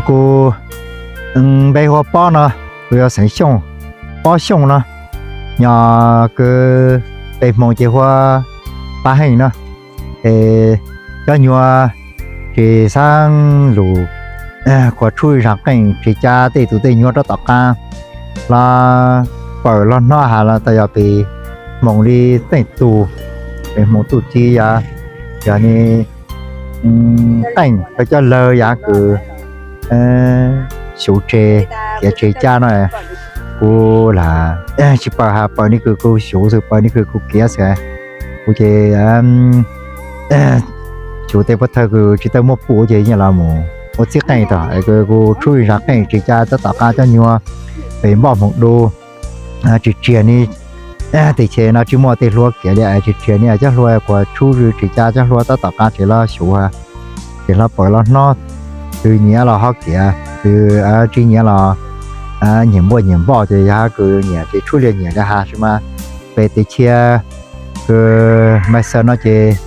Kuv npe hu ua Pob no, kuv yog xeem Xyooj, Pob Xyooj no, nyob kws peb Hmoob ces hu ua Pab Heej no. Es cov nyuag tsev xab lus, kuv tshub zaj qeej tsev cab tej tus tej nyuag rov tom qab los pawm los hnob has los tas yog peb Hmoob li teej tus, peb Hmoob txuj ci yog, yog ni qeej kws coj lawg yav kws xyuv tsev, khiav tsev cab no. Kuv lam tsis pawm has pawm ni kws kuv xyuv xwb, pawm ni kws kuv khiav xwb. Kuv ces xyuv tej pov thawj kws tsis tau muaj pum ces yeej los mus ua txib qeej tod es kuv tshub zaj qeej tsev cab rov tom qab cov nyuag peb npoj Hmoov Du. Tsis tseg ni, teb chaws no tsis muaj tej hluas khiav li, tsis tseg ni cov hluas kuv tshub tsev cab cov hluas rov tom qab tsev los xyuv, tsev los pawm los hnob, tug nyiam los ho khiav, tug tsis nyiam los nyiam npua nyiam npoj ces yog kws nyiam ces tshub li nyiam li has sis mas peb teb chaws kws Maiv Xaws no ces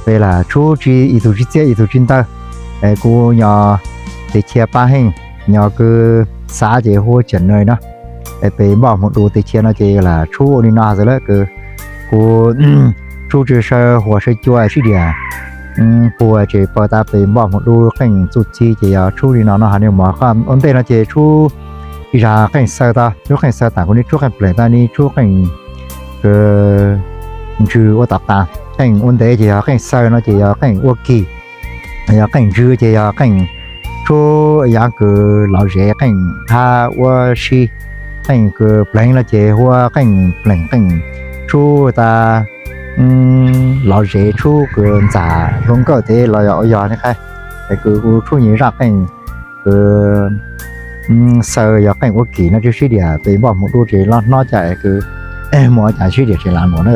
peb lam tshub tsis, ib tug tsis txiaj ib tug tsis ntawg. Es kuv nyob teb chaws Pab Heej, nyob kws xav ces hu Tsam Nws no. Es peb npoj Hmoov Du teb chaws no ces lam tshub ua li no xwb lawm kws kuv tshub tsis saw huas saw cua sib diam puag tsev pawg tas peb npoj Hmoov Du qeej txuj ci ces yog tshub li no no. Hais li mus ua ntej no ces tshub ib zaj qeej xaw tod, tshub qeej xaw tas kuv ni tshub qeej plees tas ni tshub qeej kws ntswg ua tom qab. Qeej ua ntev ces yog qeej xaw no ces yog qeej ua kis, yog qeej ntswg ces yog qeej tshub yav kws lom zem qeej thab ua si. Qeej kws pleev no ces hu ua qeej pleev, qeej tshub tas lom zem tshub kws ntxam hluas nkauj tes los yog ua yog ne qhaib. Es kws kuv tshub nyiam zaj qeej kws xaw yog qeej ua kis no tshub sib diam peb npoj Hmoov Du tsev los hnob cas es kws muaj cas sib diam tsev lam mus na.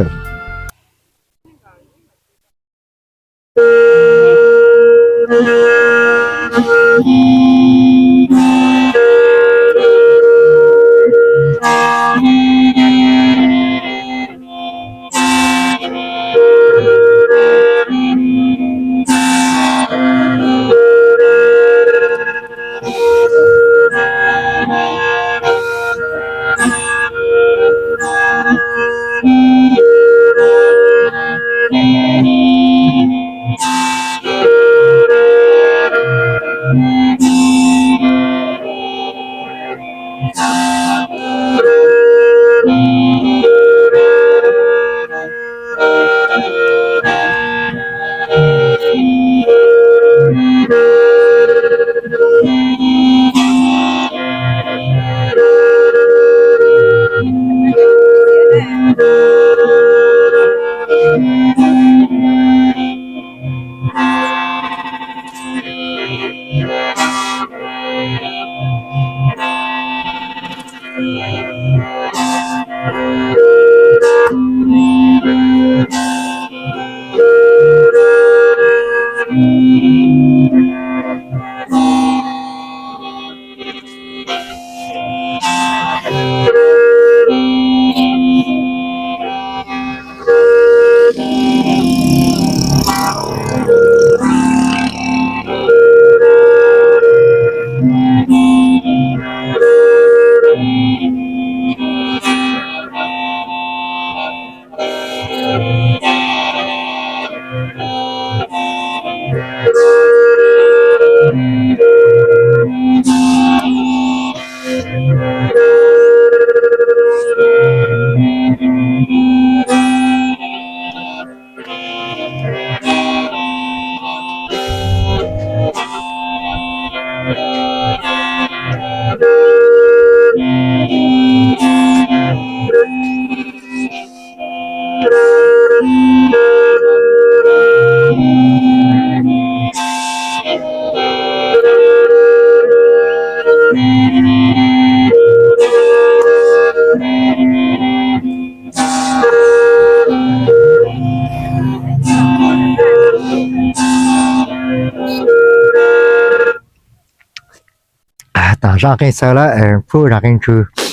Zaj qeej xaws lawm, pub zaj qeej ntsws.